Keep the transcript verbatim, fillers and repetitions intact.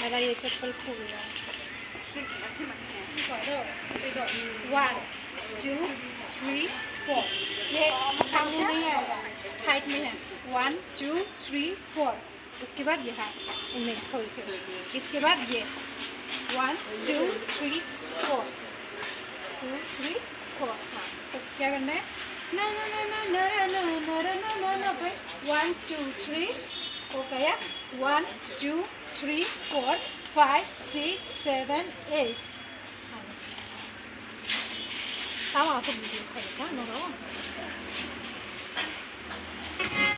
मेरा ये चप्पल खुल रहा है। One, two, three, four। ये सामने नहीं आएगा, साइड में है। One, two, three, four। उसके बाद यहाँ नहीं, सॉरी, सॉरी। इसके बाद ये one, two, three, four। Two, three, four। हाँ, तो क्या करना है? ना ना ना ना ना ना ना ना ना ना ना ना। One, two, three। हो गया। One, two, three, four, five, six, seven, eight। Tama aku video kau kan, no?